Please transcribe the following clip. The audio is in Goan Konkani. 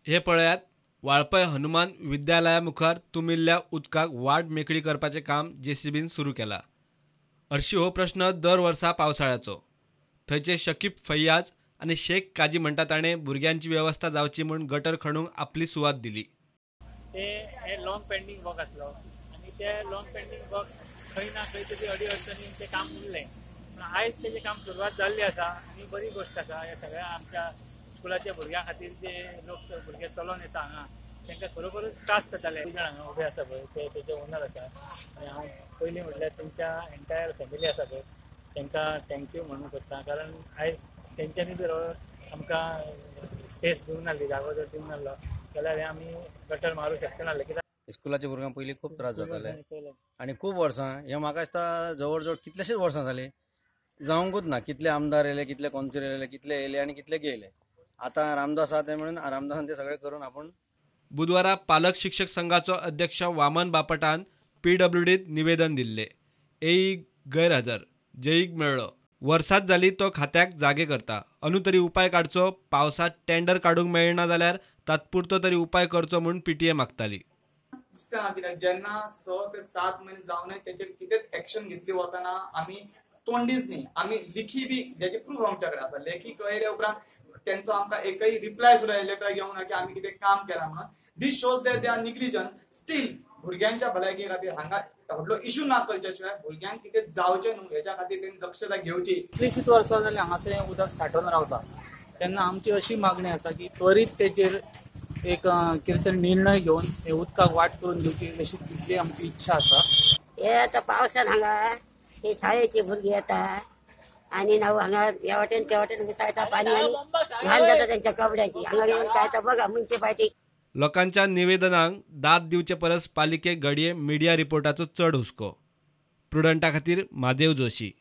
हे पळयात, वाळपय हनुमान विद्यालया मुखार तुमिल्ल्या उदकाक वाट मेकळी करपाचें काम जेसीबीन सुरू केलां. हरशी हो प्रश्न दर वर्सा पावसाळ्याचो. थंयचे शकीब फैयाज आनी शेख काजी म्हणटा ताणें भुरग्यांची वेवस्था जावची म्हूण गटर खणूंक आपली सुवात दिली. ते हे लॉंग पेंडींग वर्क आसलो आनी ते लॉंग पेंडींग वर्क खंय ना खंय तरी अडी अडचणीन तें काम उरलें, पूण आयज तेजें काम सुरवात जाल्ली आसा आनी बरी गोश्ट आसा. ह्या सगळ्या आमच्या स्कुलाच्या भुरग्यां खातीर जे लोक भुरगे चलोन येता हांगा तांकां खरोखरूच त्रास जाताले. जाण हांगा उबे आसा पळय ते तेजे ओनर आसा आनी हांव पयलीं म्हटल्यार तेंच्या एंटायर फॅमिली आसा पळय तांकां thank you म्हणूंक सोदता, कारण आयज तेंच्यांनी जर आमकां स्पेस दिवंक नासली, जागो जर दिवंक नासलो जाल्यार आमी गटर मारूं शकचे नासले. कित्याक स्कुलाच्या भुरग्यांक पयलीं खूब त्रास जाताले आनी खूब वर्सां हें म्हाका दिसता जवळ जवळ कितलेशेच वर्सां जालीं जावंकूच ना. कितले आमदार येयले, कितले कौन्सिलर येयले, कितले येयले आनी कितले गेले. आतां रामदास आसा ते म्हणून रामदासान ते सगळें करून आपूण. बुधवारा पालक शिक्षक संघाचो अध्यक्ष वामन बापटान पीडब्ल्यूडीत निवेदन दिल्ले. एई गैरहजर, जेईक मेळ्ळो. वर्सात जाली तो खात्याक जागे करता. अंदू तरी उपाय काडचो. पावसात टेंडर काडूंक मेळना जाल्यार तात्पुरतो तरी उपाय करचो म्हूण पीटीए मागताली. कित्याक जेन्ना 6 ते 7 म्हयने जावन तेचेर कितेंच एक्शन घेतली वचना, आमी तोंडीच न्ही, आमी लेखी बी जेचे प्रूफ आमच्या कडेन आसा, लेखी कळयल्या उपरांत तेंचो आमकां एकय रिप्लाय सुद्दां लेटर घेवंक ना की आमी कितें काम केलां म्हणून. This shows that they are negligent. Still भुरग्यांच्या भलायकी खातीर हांगा व्हडलो इशू ना करच्या शिवाय भुरग्यांक कितें जावचें न्हू हेच्या खातीर तेणी दक्षता घेवची. कितलीशींच वर्सां जालीं हांगासर उदक सांठोवन रावता, तेन्ना आमची अशी मागणी आसा की त्वरीत तेचेर एक कितें तरी निर्णय घेवन हे उदकाक वाट करून दिवची अशी तितली आमची इच्छा आसा. हे आतां पावसान हांगा हे शाळेची भुरगीं येता आनी नाव हांगा ह्या वाटेन त्या वाटेन घुसायता पाणी आनी घाण जाता तेंच्या कपड्याची. हांगा येवन काय तर बघा म्युनिसिपालिटी. लोकांच्या निवेदनांक दाद दिवचे परस पालिकेक घडये मिडिया रिपोर्टाचो चड हुस्को. प्रुडंटा खातीर म्हादेव जोशी.